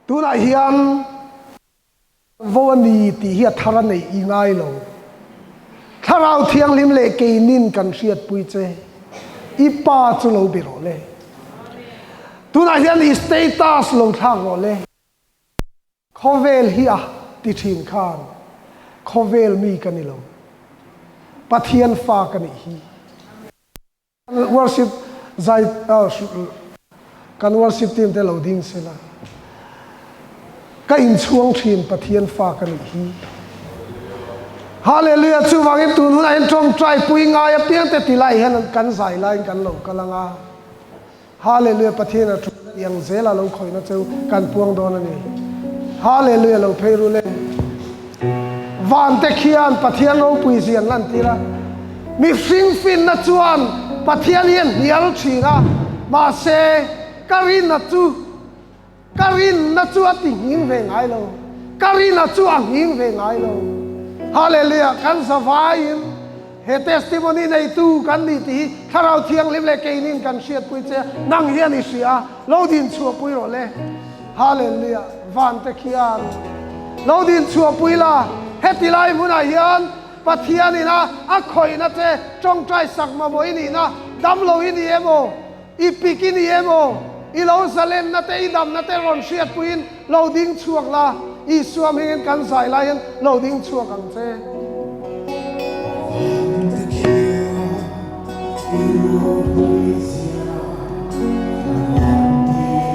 Tunah hian vo a ni tih hi a thar a neih i ngai lo. Thlarau Thianghlim leh keinin kan hriatpui che, i Pa chu lo be rawh le. Tunah hian i status lo thlak rawh le. Khawvel hi a ti thin khan khawvel mi ka ni lo, Pathian fa ka nih hi. Worship zai kan worship team te lo ding sela ka inchhuang thin Pathian fa ka nih hi. Hallelujah chuvangin tun hunah hian tawngtai pui ngai apiang te tilai hian kan zai laiin kan lo kal anga. Hallelujah Pathian a thu iang zel a lo khawihna cheu kan puang dawn a ni. Hallelujah lo phei ru le. Van te khian Pathian ropui zian lan tir a. Mihring finna chuan Pathian hi a hnial thin a, mahse ka rinna chu ka rinna chu a ti nghing ve ngai lo. Ka rinna chu a nghing ve ngai lo. Hallelujah kan zavaiin He testimony neitu kan ni tih hi Thlarau Thianghlim leh keinin kan hriatpui che a, nang hian i hria a, lo din chhuahpui rawh le. Hallelujah! Vante khian lo din chhuahpui la, heti lai hmunah hian Pathianin a a khawihna che tawngtai sak mamawh i nihna, damlo i ni emaw, i pik i ni emaw, i lo zalenna te, i damna te rawn hriatpuiin lo ding chhuak la, Isua hmingin kan zai lai hian lo ding chhuak ang che.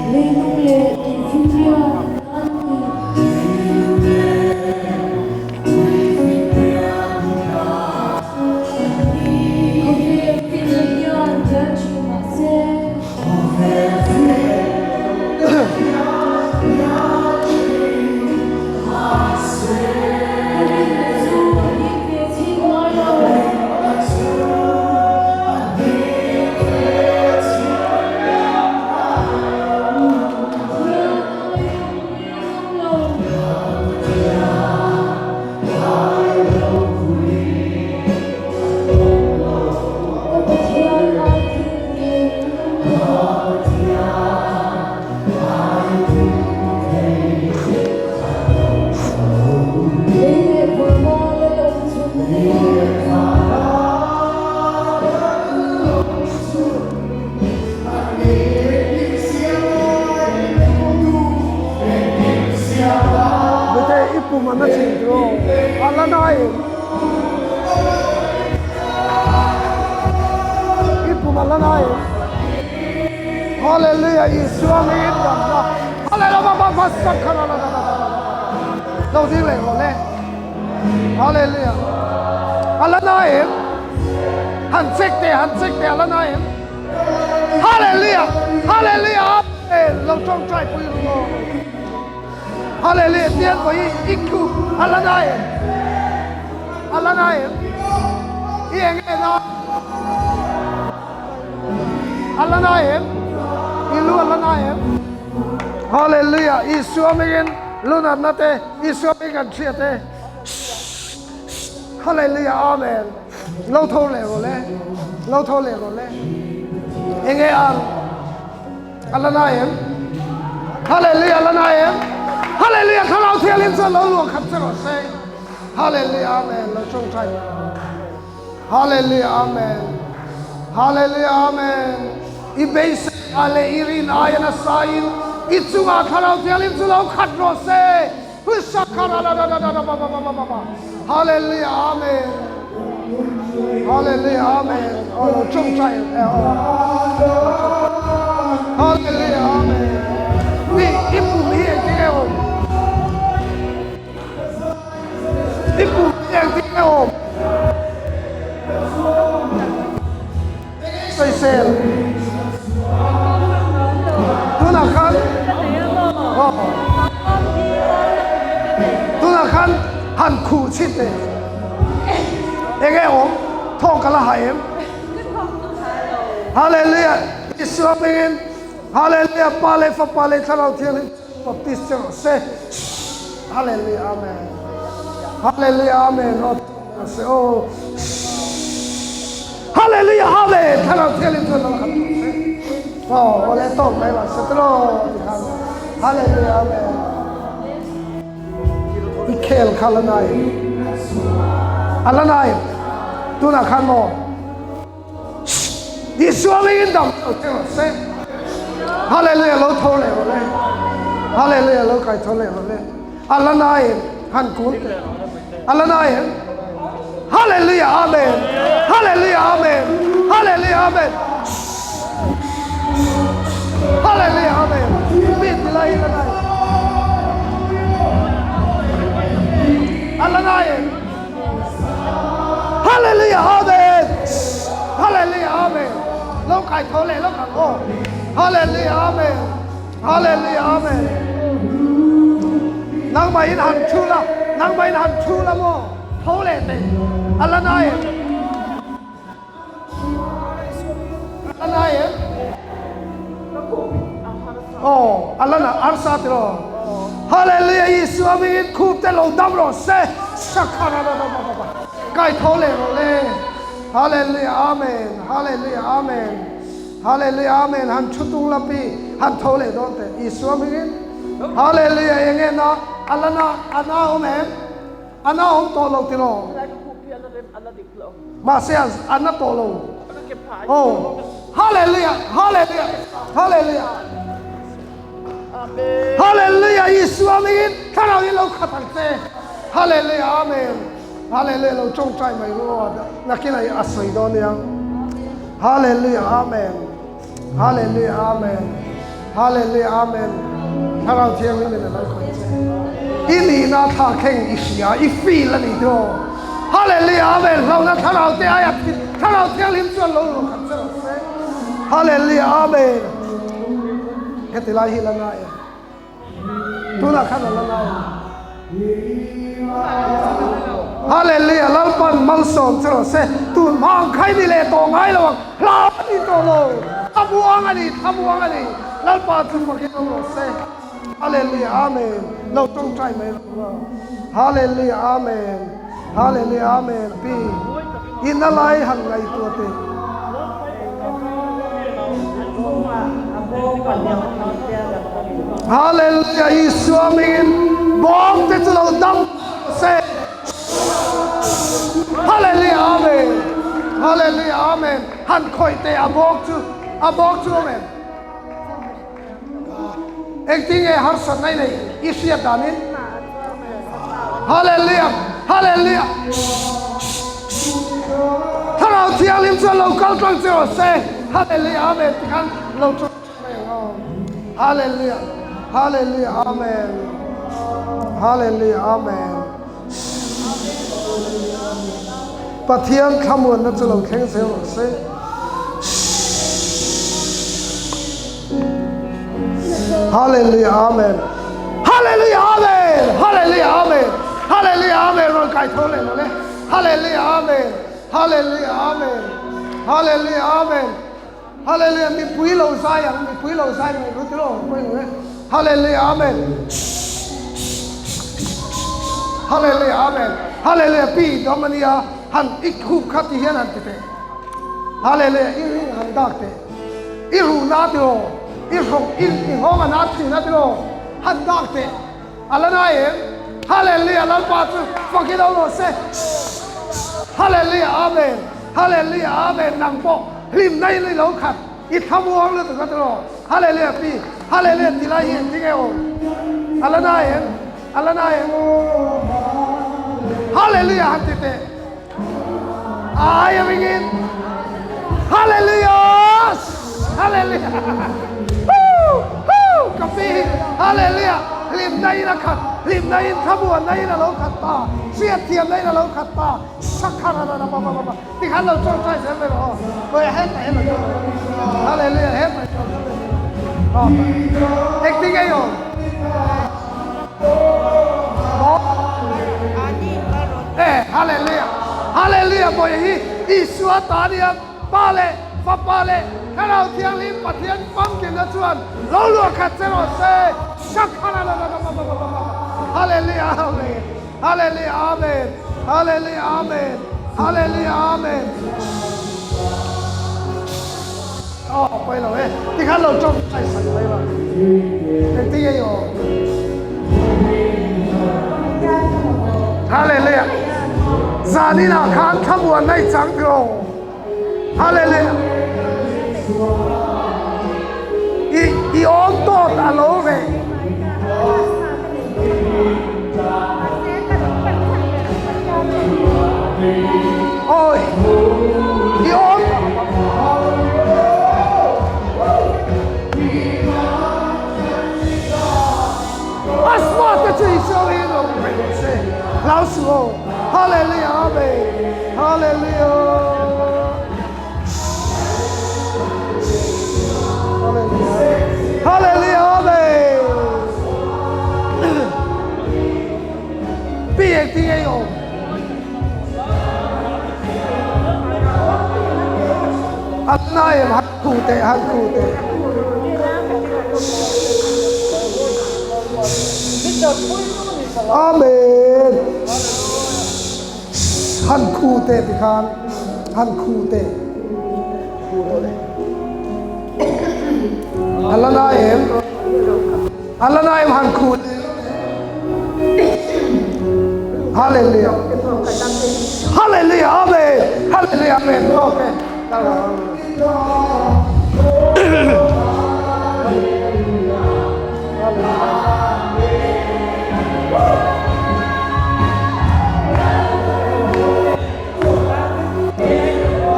Leilung leh tuifinriat an ni. Khawvel finna hian hian thin mah se. Ka rinna chu a ding ve chhin ngai lo. Pathian ai ropui a awm lo. Ka Pathian ai thil thei an awm lo. Lei leh vana lal awm chhun te. Bute i pum an a chhin tur aw, a la nai em? I pum a la nai em? Hallelujah Isua ngeiin damna Hallelujah ba ba ba sakhara la la la la la lo ding leh rawh le Hallelujah a la nai em? Han check teh han check teh a la nai em? Hallelujah! Hallelujah! Amen! Lo tawngtai pui ru aw. Hallelujah! Tian pawh hi ikhu a la na em? A la na em? I eng nge na? A la na em? I lu a la na em? Hallelujah! Isua mingin lunatna te, Isua ming kan hriat e. Hallelujah! Amen! Lo tho leh rawh le, lo tho leh rawh le. Enge ang? A la nai em? Hallelujah, la nai em? Hallelujah, Thlarau Thianghlim chuan lo luah khat che rawh se. Hallelujah, Amen. Lo tawngtai. Hallelujah, Amen. Hallelujah, Amen. I beisei a leh i rin aia nasa in i chungah Thlarau Thianghlim chu lo khat rawh se. Hallelujah Amen Hallelujah Amen Aw lo tawngtai e aw Hallelujah Amen Mi i pum hi engtin nge awm I pum hi engtin nge awm Sawisel tunah khan tunah khan han khuh chhit teh enge awm thawng ka la ha em Hallelujah Isua hmingin Hallelujah Pa leh Fapa leh Thlarau Thianghlim Baptist che rawh se Hallelujah Amen Hallelujah Amen Se aw. Hallelujah Amen. Thlarau Thianghlim chuan lo khat tawh se. Aw awle tawk mai rawh se tiraw ti khan. Hallelujah Amen. I khel kha la nai. A la nai. Tunah khan maw? Isua mingin dam lo che rawh se. Hallelujah lo tho leh rawh le. Hallelujah lo kai tho leh rawh le. A la nai em? Han kun teh. A la nai em? Hallelujah Amen. Hallelujah Amen. Hallelujah Amen. Hallelujah Amen. Mi ti lai la nai. A la nai em? Hallelujah Amen. Hallelujah Amen. Lo kai tho leh lo kang aw. Hallelujah Amen. Hallelujah Amen. Nangmah in han thu la, nangmah in han thu la maw? Tho leh teh. A la nai em? A la nai em? Aw, a la na arsa tiraw? Hallelujah Isua mingin khup te lo dam rawh se. Sakharararababa. Kai tho leh rawh le. Hallelujah Amen. Hallelujah Amen. Hallelujah Amen han thu tung la pi han tho leh dawn teh Isua hmingin Hallelujah eng nge na a la na a na awm em a na awm tawh lo tiraw mahse a na tawh lo oh Hallelujah Hallelujah Hallelujah Hallelujah Isua hmingin thlarau in lo khat ang che Hallelujah Amen Hallelujah lo tawngtai mai ru aw nakin a a sawi dawn nia Hallelujah Amen Hallelujah Amen Hallelujah Amen Thlarau Thianghlim in a lo khawih che i nihna thla thleng i hria i feel a ni tiraw Hallelujah Amen hlauhna thlarau te aia Thlarau Thianghlim chuan lo luh khat che rawh se Hallelujah Amen Heti lai hi la ngai e. Tunah khan a la ngai a ni. Hallelujah Lalpan malsawm che rawh se. Tun hma ang kha i ni leh tawh ngai lo ang. Hlau a ni tawh lo. Thlamuang a ni, thlamuang a ni. Lalpa chu fakin awm rawh se. Hallelujah Amen. Lo tawngtai mai rawh aw. Hallelujah Amen. Hallelujah Amen. Pi i na lai han ngaihtuah teh. Hallelujah Isua mingin bawng te chu lo dam se. Hallelujah Amen. Hallelujah Amen. Han khawih teh a bawk chu a bawk chu Amen. Engtin nge harsatna i nei i hriat danin? Hallelujah! Hallelujah! Thlarau Thianghlim chuan lo kal tlang che rawh se. Hallelujah! Amen. Tikhan lo ṭawng mai ang aw. Hallelujah! Hallelujah! Amen. Hallelujah! Amen. Pathian thlamuanna chu lo thleng zel rawh se. Hallelujah Amen. Hallelujah Amen. Hallelujah Amen. Hallelujah Amen. Rawn kai tho leh lo le. Hallelujah Amen. Hallelujah Amen. Hallelujah Amen. Hallelujah mipui lo zai ang mipui lo zai mai ru tilo pawih lo e. Hallelujah Amen. Hallelujah Amen. Hallelujah pi dawm ania han ik khup kha ti hian han ti teh. Hallelujah i ring han dak teh. I ruh na tiraw i hrawk i i nghawng a na thin a tiraw han dak teh a la nai em Hallelujah Lalpa chu fakin awm rawh se Hallelujah Amen Hallelujah Amen nang pawh hlimna in i lo khat i thlamuang lutuk a tiraw Hallelujah pi Hallelujah ti lai hi engtin nge awm a la nai em a la nai em Hallelujah han ti teh. Ai a ringin. Hallelujah! Hallelujah! Woo! Woo! Ka pi hi Hallelujah! Hlimna in a khat, hlimna in thlamuanna in a lo khat ta, hriatthiamna in a lo khat ta. Sakharararabababa. Tikhan lo tawngtai zel mai rawh aw. Awi hetah hian lo tawngtai. Hallelujah! Hetah hian lo tawngtai zel. Aw. Engtin nge i awm? Eh, hallelujah. Hallelujah bawi hi Isua ta nia Pa leh Fapa leh Thlarau Thianghlim Pathian famkimna chuan lo luah khat che rawh se. Shakharararababababa. Hallelujah Amen. Hallelujah Amen. Hallelujah Amen. Hallelujah Amen. Aw pawi lo e. Tikhan lo tawngtai sak mai rawh. Engtin nge i aw? Hallelujah. Zanin ah khan thlamuanna i chang tiraw? Hallelujah. I i awm tawt a lo reh. Oi, i awm Asma te chu Isua hi lo reh rawh se. Hlau suh aw. Hallelujah Amen. Hallelujah. Hallelujah. Hallelujah Amen. Pi eng ti ngei awm. An nai em han khu teh han khu teh. Amen. Han khu teh ti khan han khu teh. A la nai em? A la nai em han khu teh. Hallelujah. Hallelujah. Amen. Hallelujah. Amen. Okay.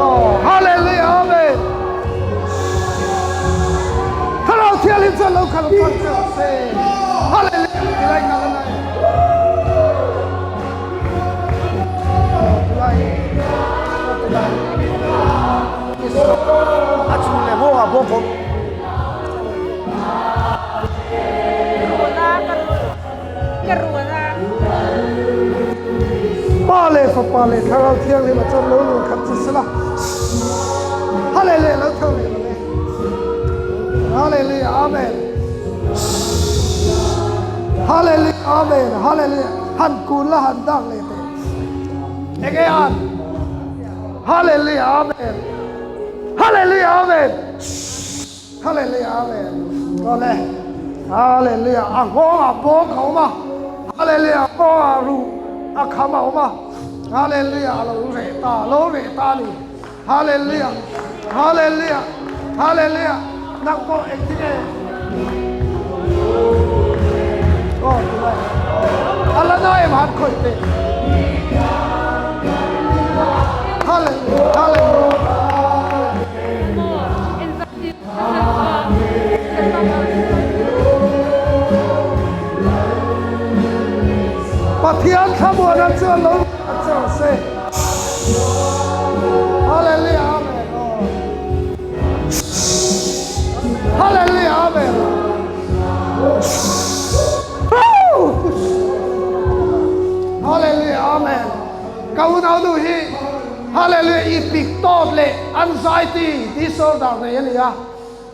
Oh, hallelujah, amen. Thlarau Thianghlim chuan lo kal kal che rawh se. Hallelujah, tilai kal a nai. Tilai, tilai. A chung le hngawng ah bawk awm. Pa le Fapa le Thlarau Thianghlim a chuan lo lung khat chu sela. Hallelujah lo tho leh lo le. Hallelujah amen. Hallelujah amen. Hallelujah. Han kun la han dak leh teh. Enge an? Hallelujah amen. Hallelujah amen. Hallelujah amen. Awle. Hallelujah. A nghawng ah bawng a awm a. Hallelujah. A nghawng ah ruh a kham a awm a. Hallelujah. A lo reh ta, a lo reh ta a ni. Hallelujah. Hallelujah. Hallelujah. Nang pawh engtin nge? Aw, tunai. A la na em han khawih teh. Hallelujah. Hallelujah. Pathian thlamuana chuan lo che rawh se. Hallelujah Amen. Hallelujah Amen. Hallelujah Amen. Ka unau nu hi Hallelujah i pik tawt leh anxiety disorder nei a ni a.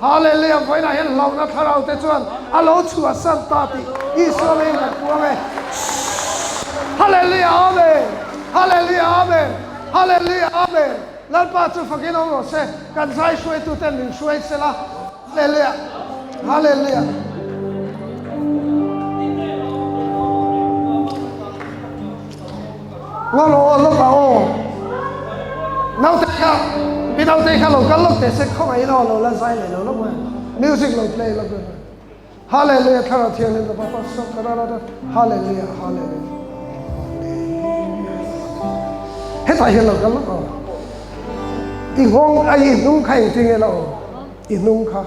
Hallelujah vawiinah hian hlauhna thlarau te chuan a lo chhuahsan ta tih Isua ngeiin kan puang e. Hallelujah Amen Hallelujah Amen Hallelujah Amen Lalpa chu fakin awm rawh se kan zai hruaitu ten min hruai sela Hallelujah Hallelujah Ngaw lo aw lawk a aw. Naute kha mi naute kha lo kal lawk teh se khawngaih in aw lo la zai leh lo lawk mai. Music lo play lawk mai. Hallelujah Thlarau Thianghlim ka papa sawk ka ra ra ra Hallelujah Hallelujah. Hetah hian lo kal lawk aw. I nghawng ai i hnung kha engtin nge la aw. I hnung kha.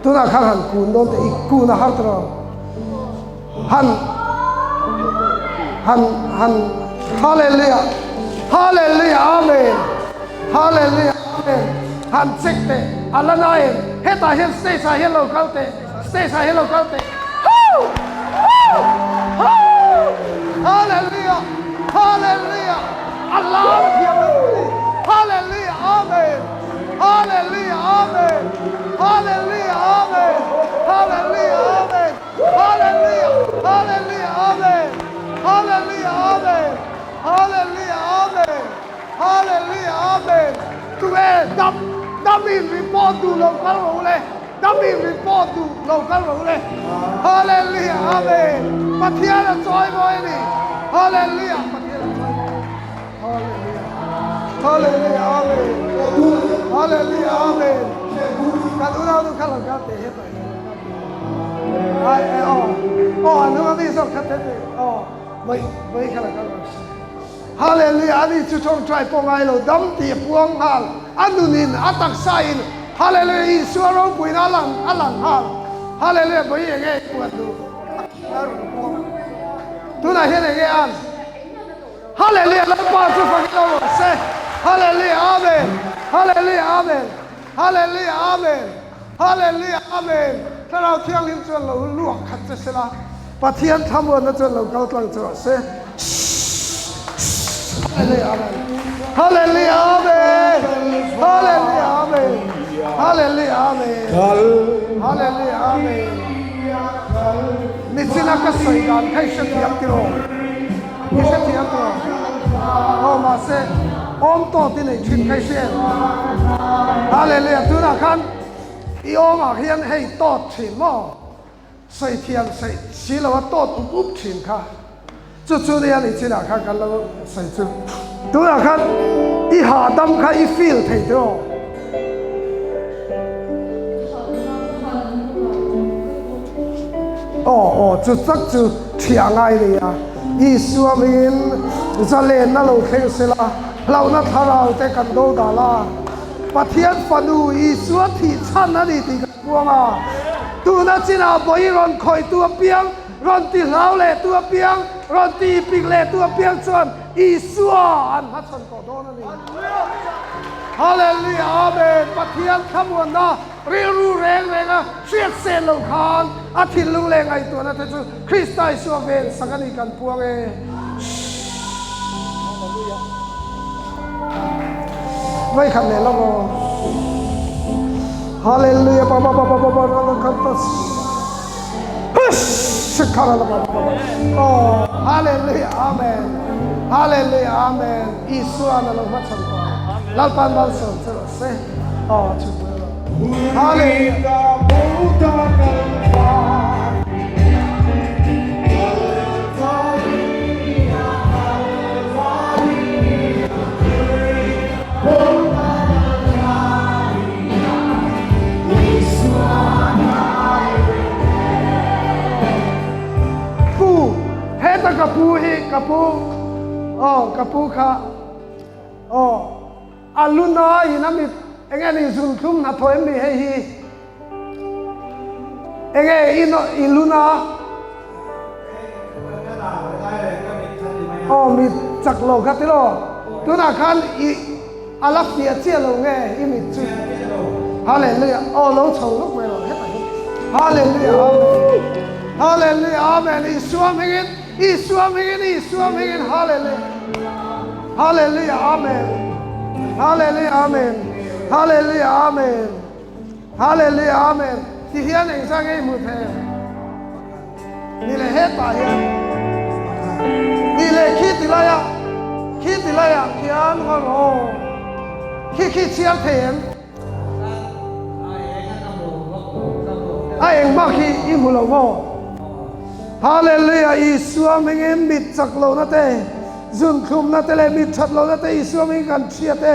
Tunah khan han kun dawn teh i kun a har tawh han han han hallelujah hallelujah amen hallelujah amen han check teh a la na em hetah hian stage ah hian lo kal teh stage ah hian lo kal teh hallelujah hallelujah a lar thiam a ni hallelujah amen Hallelujah Amen Hallelujah Amen Hallelujah Amen Hallelujah Hallelujah Amen Hallelujah Amen Hallelujah Amen Hallelujah Amen Tunge dam dam in report duh lo kal rawh le dam in report duh lo kal rawh le Hallelujah Amen Pathian a chawi mawi a ni. Hallelujah Pathian a chawi mawi. Hallelujah. Hallelujah Amen. Hallelujah Amen. Kan unau nu kha lo kal te he ta hi lo kal te. Ai ai aw. Aw an hnung ami zawk kha te te. Aw mai mai kha lo kal rawh se. Hallelujah ani chu ṭawngṭai pawh ngai lo dam tih a puang nghal a nun in a taksa in Hallelujah Isua ropuina a lang a lang nghal Hallelujah vawi enge i puan duh a rawn puang tunah hian enge an Hallelujah Lalpa chu fakin lo rawh se Hallelujah Amen Hallelujah Amen Hallelujah Amen Hallelujah Amen Thlarau Thianghlim chuan lo luak khat che sela Pathian thlamuanna chuan lo kal tlang che rawh se Hallelujah Amen Hallelujah Amen Hallelujah Amen Hallelujah Amen Hallelujah Amen Nichina ka sawi dan kha i hrethiam tiraw I hrethiam tiraw Aw mahse awm tawt i neih thin kha i hria em Hallelujah tunah khan i awmah hian hei tawt thin maw Sawi thiam sawi si lo a tawt up up thin kha chu chu nia ni chinah khan kan lo sawi chu tunah khan i hahdam kha i feel thei teh aw. Aw aw chu tak chu thiah ngai nia Isua hmingin zalenna lo thleng sela hlauhna thlarau te kan do dal a Pathian fanu Isua thih chhan a ni tih kan Puang a, tuna chinah vawi rawn khawihtu apiang, rawn ti hlau lehtu apiang, rawn ti ipik lehtu apiang chuan Isua an hmachhawn tawh dawn a ni. Hallelujah Amen! Pathian thlamuanna rilru reng renga hriat sen lo khan a thinlung leh ngaihtuahna te chu Krista Isua ven sak a ni kan puang e. Vawikhat leh lawk aw. Hallelujah pa pa pa pa pa pa pa pa pa Shikara la pa pa pa. Oh, hallelujah, amen. Hallelujah, amen. Isua na lo hma chhan pa. Lalpan malsawm che rawh se. Oh, chu Hallelujah. Pu, heta ka pu hi ka pu, oh ka pu kha, oh a lu na in a mit enge ni zunthlum hnathawh em ni hei hi enge i lu na Aw mit chak lo kha tilo tunah khan i a la fiah chiah lo nge i mit chu Hallelujah aw lo chho lawk mai rawh hetah hian Hallelujah Amen Hallelujah Amen Isua hmingin Isua hmingin Isua hmingin Hallelujah Hallelujah Amen Hallelujah Amen Hallelujah Amen Hallelujah Amen ti hian engzah nge i hmuh theih em? Ni leh hetah hian ni leh khi ti laia khi ti laiah khian ngawr aw khi khi chhiar thei em? A engmah khi i hmu lo maw? Hallelujah Isua hmingin mit chak lohna te zunthlumna te leh mit that lohna te Isua hmingin kan hriat e.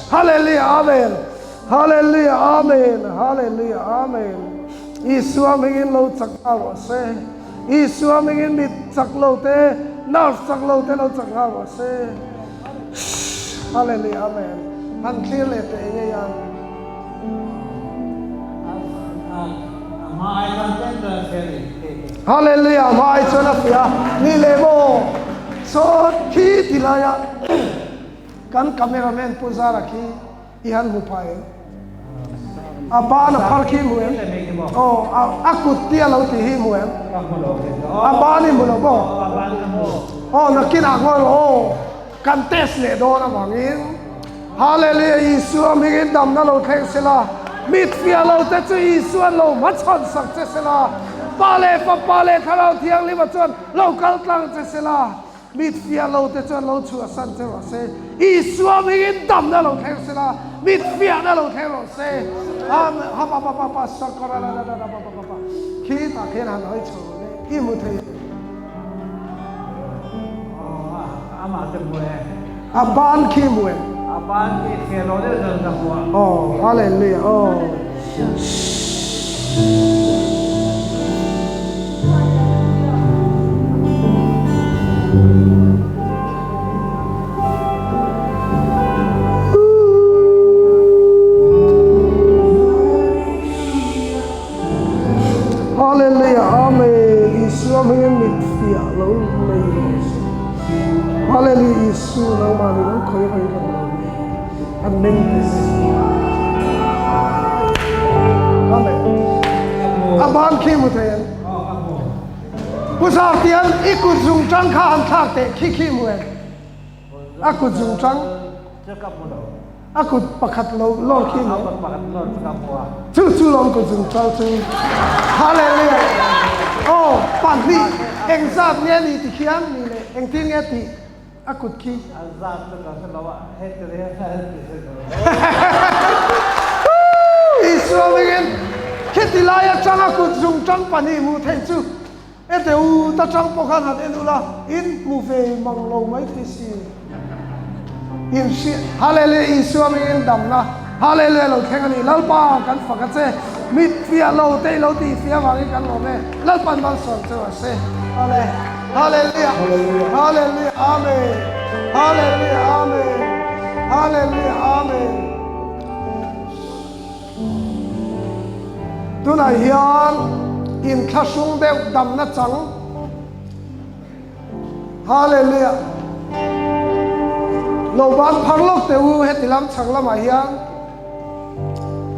Hallelujah Amen Hallelujah Amen Hallelujah Amen Isua hmingin lo chak nghal rawh se Isua hmingin mit chak lo te nerve chak lo te lo chak nghal rawh se Hallelujah Amen Han thlir leh teh ngei ang Hallelujah hmai chuan a fiah a ni leh maw saw khi ti laia kan cameraman Pu Zara khi i han hmu phah em a ban a phar khi hmu em aw a kut ti a lo tih hi hmu em a ban i hmu lo maw aw nakinah ngawi rawh aw Kan test leh dawn avangin Hallelujah Isua hmingin damna lo thleng sela, mit fiah lo te chu Isua'n lo hmachhawn sak che sela, Pa leh Fapa leh Thlarau Thianghlima chuan lo kal tlang che sela, mit fiah lo te chuan lo chhuahsan che rawh se. Isua hmingin damna lo thleng sela, mit fiahna lo thleng rawh se. Amen. Ha pa pa pa pa sakara la la la la pa pa pa pa. Khi tah khian han hawi chho rawh le, i hmu thei. A ban khi hmu em? A ban khi thliar lo deuh chuan ka hmu a. Aw, hallelujah, aw. Hallelujah Amen Isua hmingin mit fiah lo nei rawh se Hallelujah Isu nangmah nih lo khawi khawi kan lo ni kan meng te se Amen A ban khi mu thei an Pu Sar tian i kut zung tang kha han thlak teh khi khi mu em A kut zung tang A kut pakhat lo lawr khi maw? Cu cu lawng kut zungzal cu. Hallelujah. Oh, pahnih engzat nge ni ti khian ni le engtin nge ti a kut khi. Isua mingin khiti lai atang a kut zungtang pahnih hmuh theih cu Ete u ta tang pawh khan han en ula in hmu ve mang lo mai thei si. In hria Hallelujah Isua mingin damna Hallelujah lo thleng a ni Lalpa kan fak a che mit fiah lo te i lo tih fiah avangin kan lawm e Lalpan malsawm cheu a se Hale Hallelujah Hallelujah Amen Hallelujah Amen Hallelujah Amen Tunah hian inthlahrung deuh damna chang Hallelujah lo ban phar lawk teh u heti lam chhak lamah hian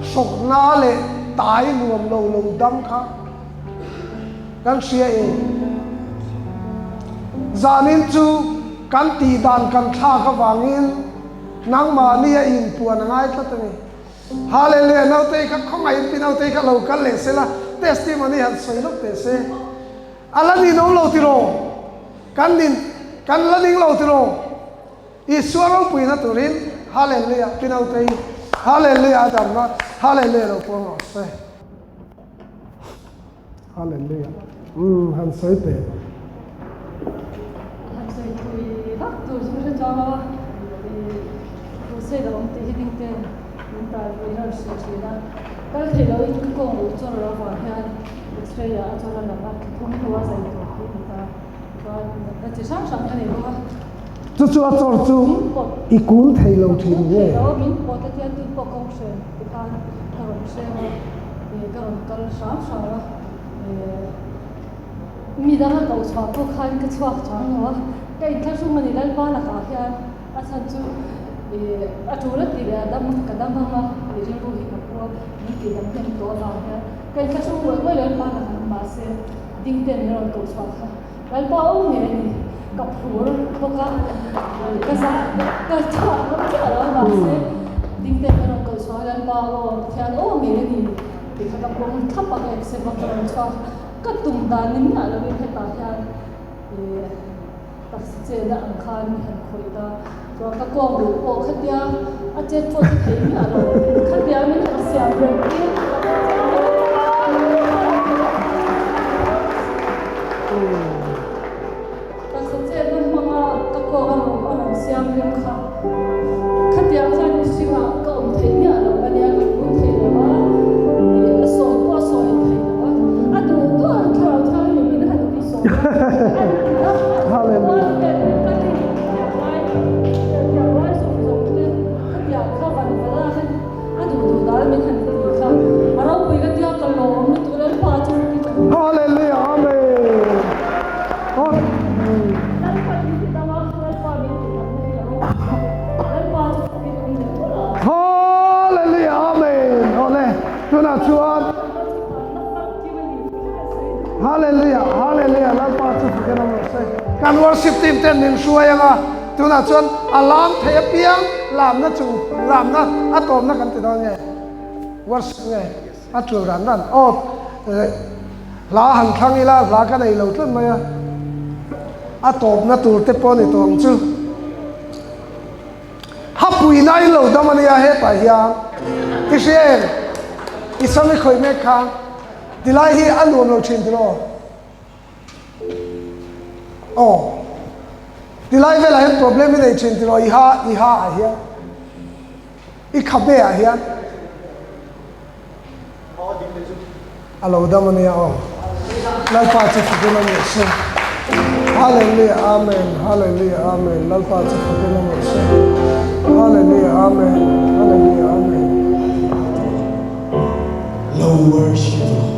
hrawkna leh tai nuam lo lo dam kha kan hria e. Zanin chu kan tih dan kan thlak avangin nangmahni a inpuan a ngai tlat a ni. Hallelujah nautei kha khawngaih in pi nautei kha lo kal leh sela testimony han sawi lawk teh se a la nin awm lo tiraw kan nin kan la ning lo tiraw Isua ropuina turin Hallelujah pi nautei Hallelujah a damna Hallelujah lo puang rawh se Hallelujah umm han sawi teh. Han sawi thui vak tur chu ka hre chuang lo a, crusade a awm tih hi ding ten min tarpui rawn hrilh thin a, kal theih loh in ka kawng luh chawr avang hian x-ray ah a chawr a lang a, thum hnu a zai tur hi a ni ta, chuan natna chi hrang hrang ka nei bawk a. Chu chu a chawr chu i kun thei lo thin nge? Kun thei lo, min pawt a tiang tun pawh kawng hren ti khan ka rawn hreng a. Ka rawn kal hram hram a, mi danga koh chhuah pawh khan ka chhuak chuang lo a, ka inthlahrung a ni Lalpa lakah hian a chhan chu a tul a tih leh a dam ka dam ang a tih rilru hi ka pu a, min tih dam hnem tawh avang hian ka inthlahrung ngawih ngawih Lalpa lakah mahse ding ten min rawn koh chhuah kha Lalpa aw ngei a ni, ka phur bawk a, ka zah ka chhuak ngam chiah lo a mahse ding ten min rawn koh chhuah a Lalpa aw Pathian aw ngei a ni tih kha ka pawm thlap a ka accept a ka rawn chhuak ka tum dan ni miah lovin hetah hian ih taksa chenna ang khan mi han khawih ta chuan ka kawng duh pawh khatia a chet pawh chu thei miah lo khatia min han siam reng tir. Taksa chetna hmanga ka kawng a rawn a rawn siam rem kha khatiang khan mihringah ka awm theih miah lo a nia, ka kun thei lo a, ih a sawi pawh a sawi thei lo a, a duh duh ang thlarau thianghlim in han ti sawi a, a ti a, ka ti thiam lai thiam lai zawng zawng te khatiang kha van vala khan a duh duh dan min han ti kha a ropui ka tia ka lawm lutuk Lalpa chu ka ti ta. Hallelujah Amen. Lalpa min ti dam a, Lalpa min ti dam na hi a ropui ka ti. Lalpa chu ka ti awm leh mawlh a. Hallelujah Amen. Awle tunah chuan Hallelujah Hallelujah Lalpa chu fakin awm rawh se. Kan worship team ten min hruai anga tunah chuan a lam thei apiang lamna chung lamna a tawpna kan ti dawn nge worship nge a tul ran ran aw hla han thlang ila hla ka nei lo tlat mai a a tawpna tur te pawh ni tawh ang chu hapui na in lo dam ania hetah hian i hria em i sam i khawih mek kha tilai hi a nuam lo thin tiraw aw. Tilai velah hian problem i nei thin tiraw i ha i ha ah hian i khabe ah hian a lo dam a nia aw. Lalpa chu fakin a nih se. Hallelujah Amen Hallelujah Amen Lalpa chu fakin a nih se. Hallelujah Amen Hallelujah Amen. Lo worship rawh.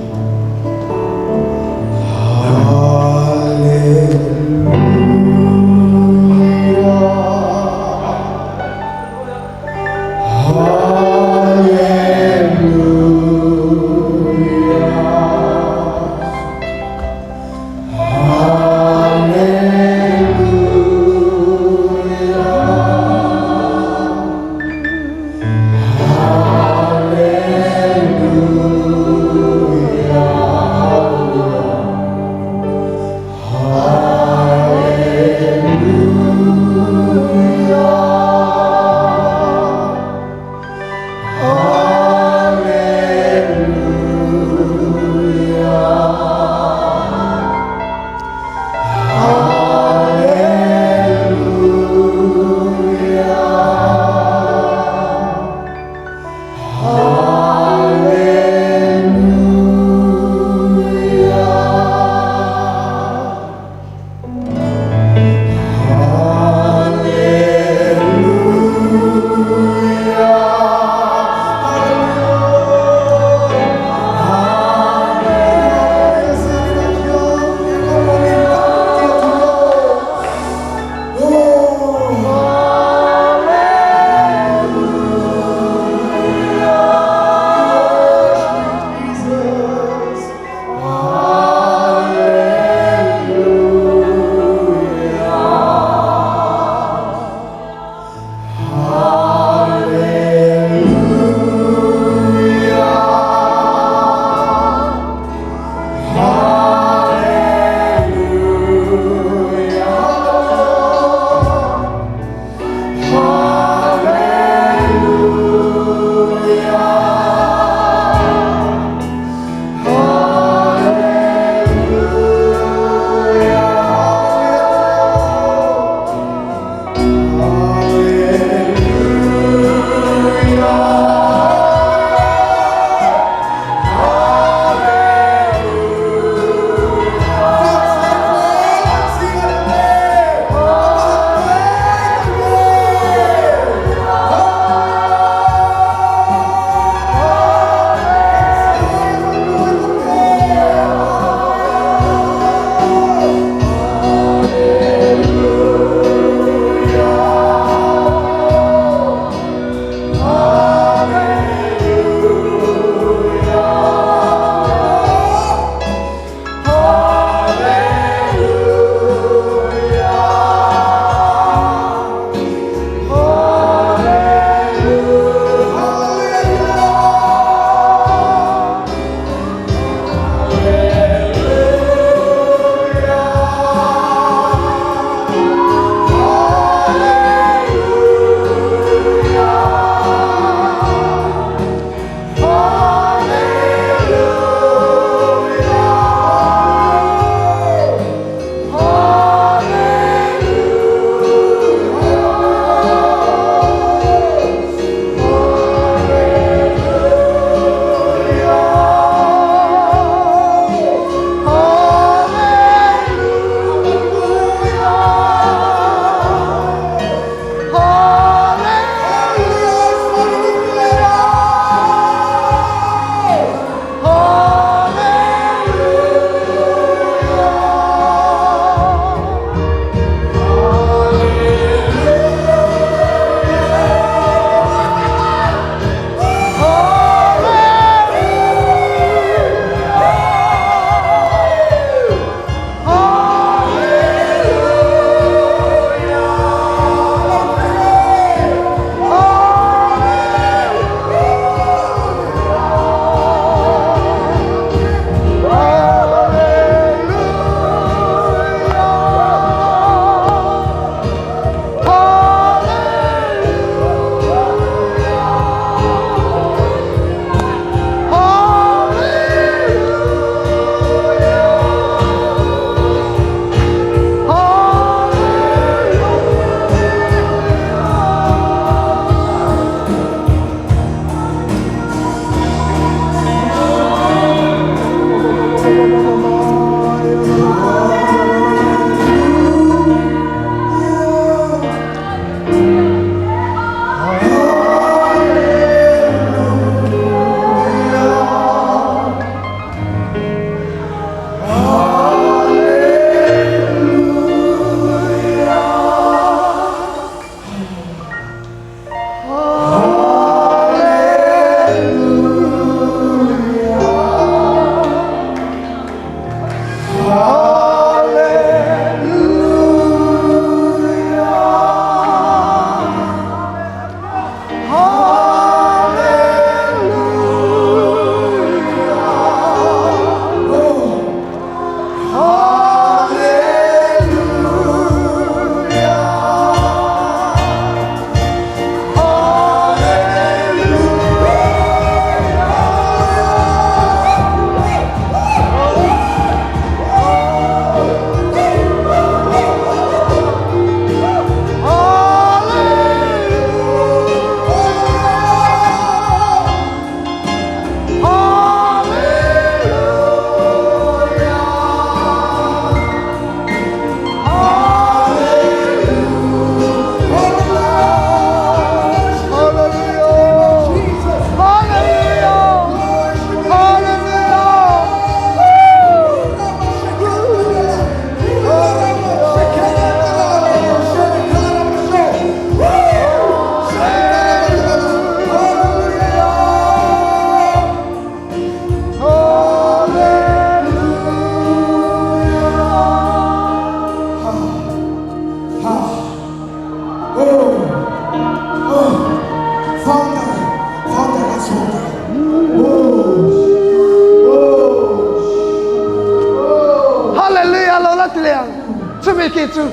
Diki chu.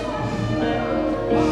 Hallelujah!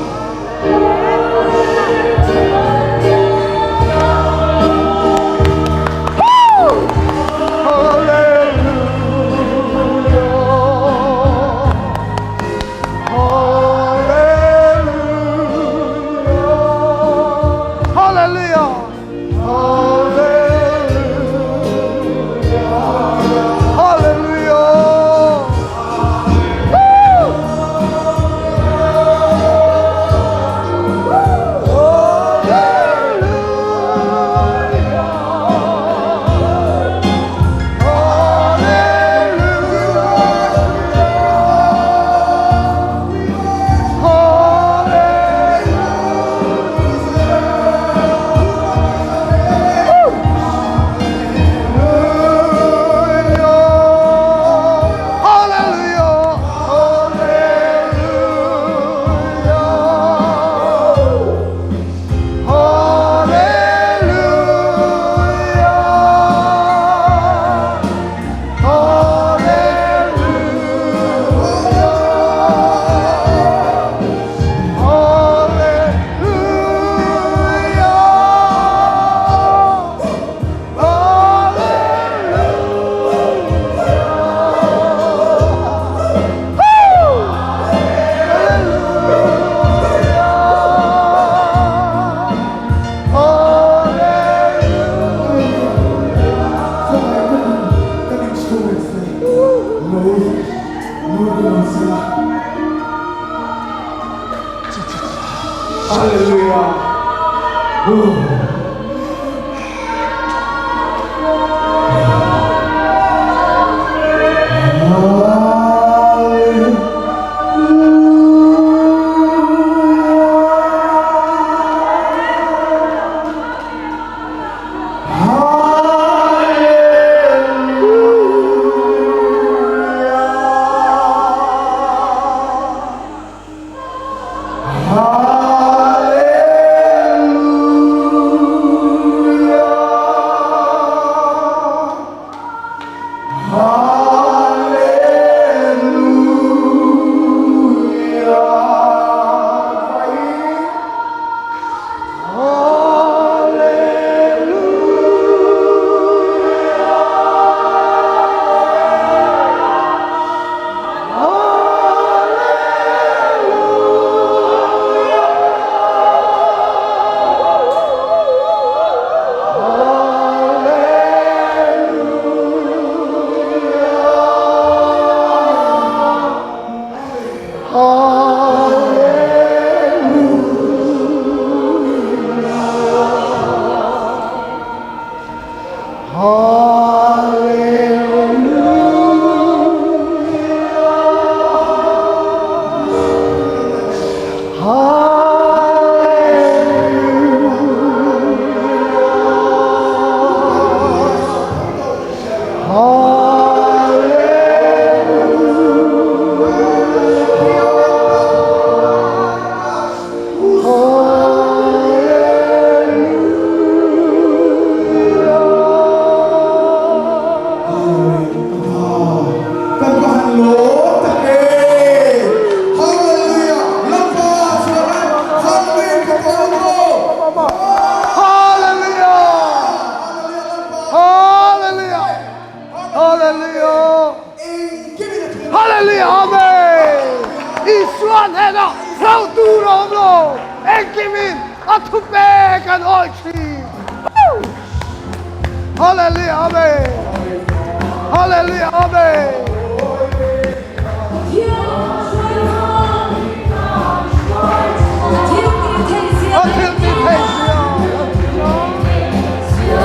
Hallelujah! Kan instruments te lo lut lo sela. Hallelujah. Kan va han lawm tak e! Hallelujah! Lalpa chuan Hallelujah ka pa maw? Hallelujah! Hallelujah! Hallelujah! Hallelujah! Amen! Isua hnenah hlauh tur a awm lo. Engkimin a thupe kan awih thin. Hallelujah! Amen! Hallelujah! Amen! A thil ti thei sia.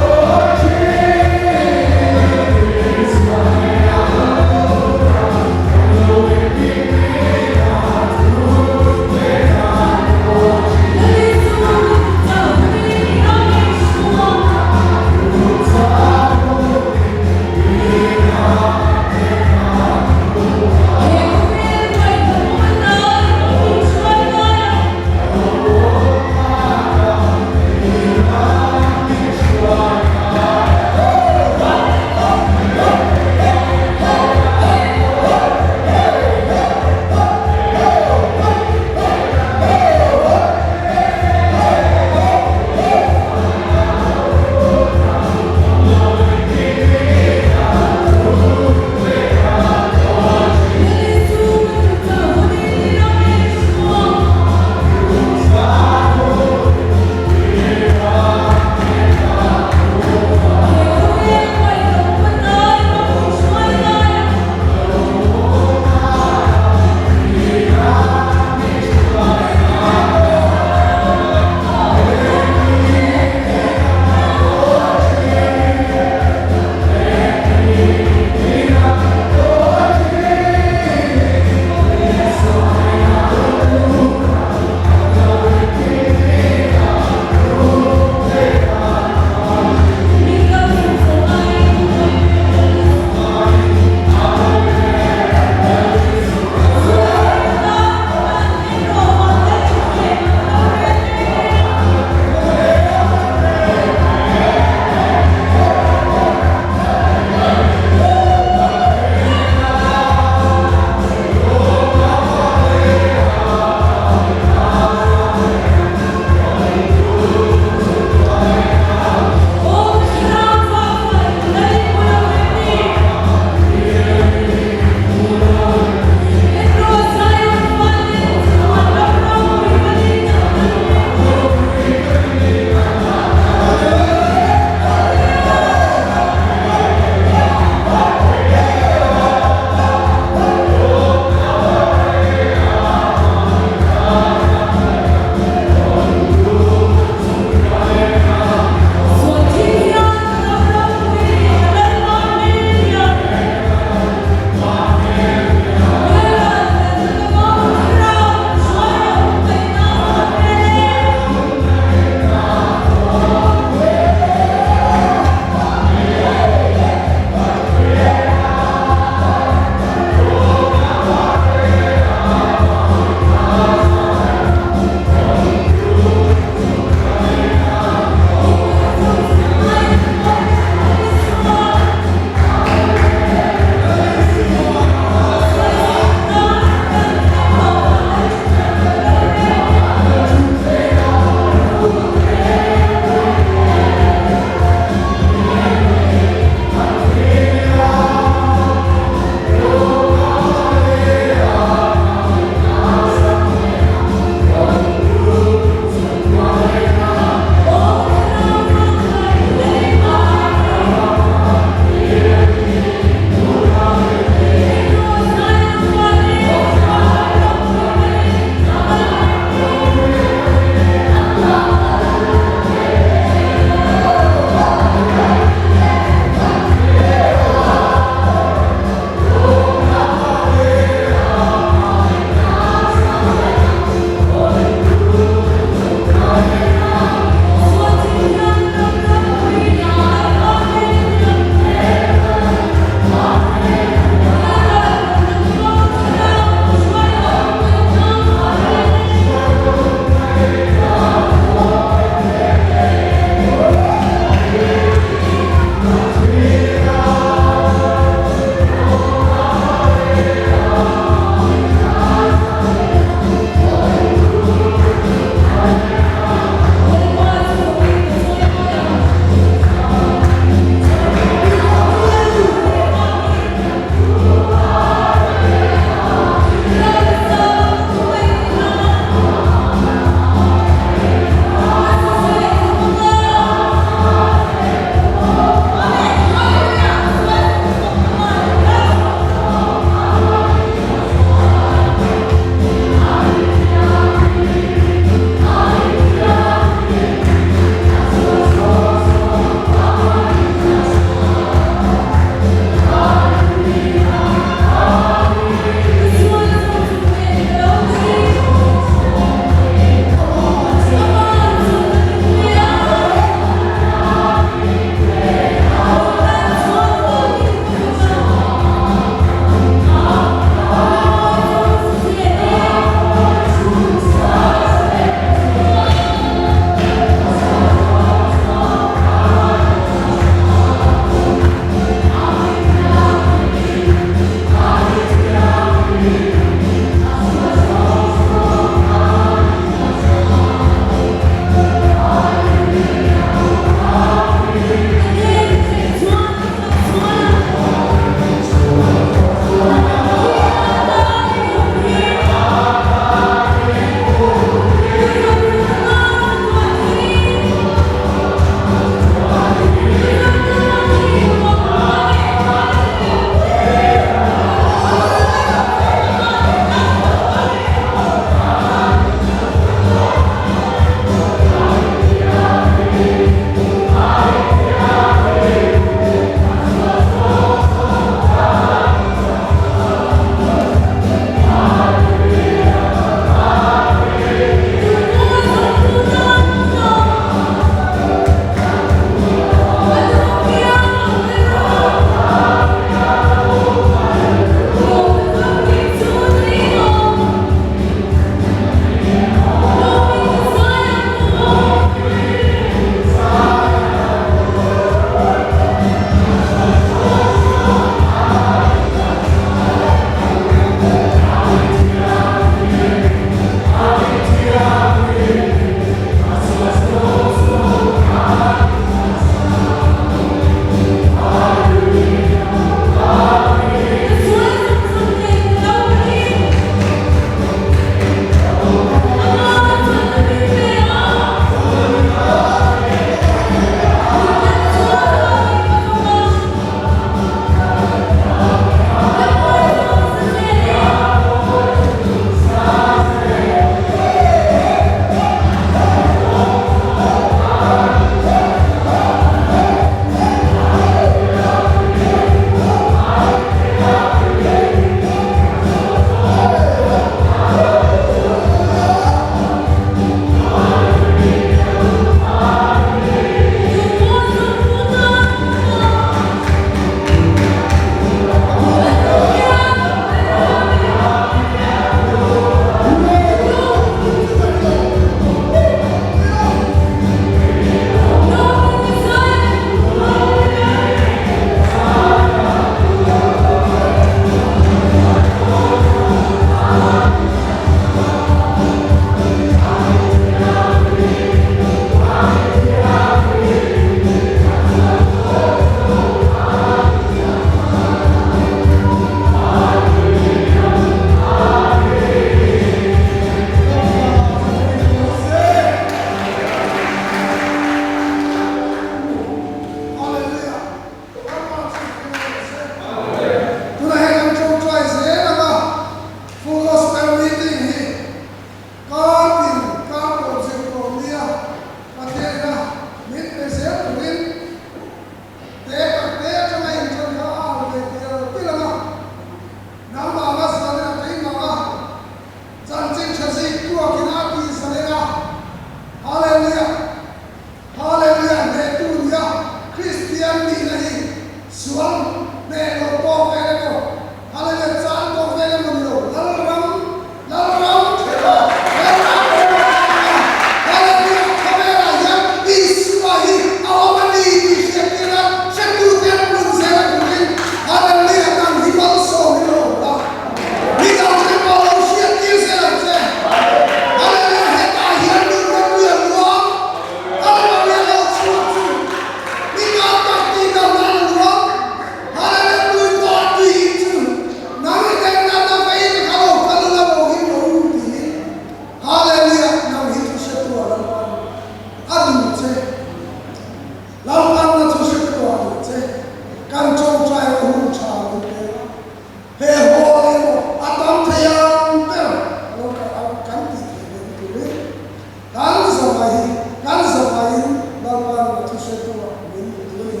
zavai hi kan zavaiin Lalpa'n a thuhretu-ah min duh a ni.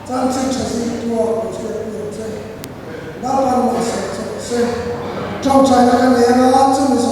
Chanchin tha zirtua lo hriatpui ang che. Lalpa'n malsawm che rawh se. Tawngtaina ka nei anga chumi.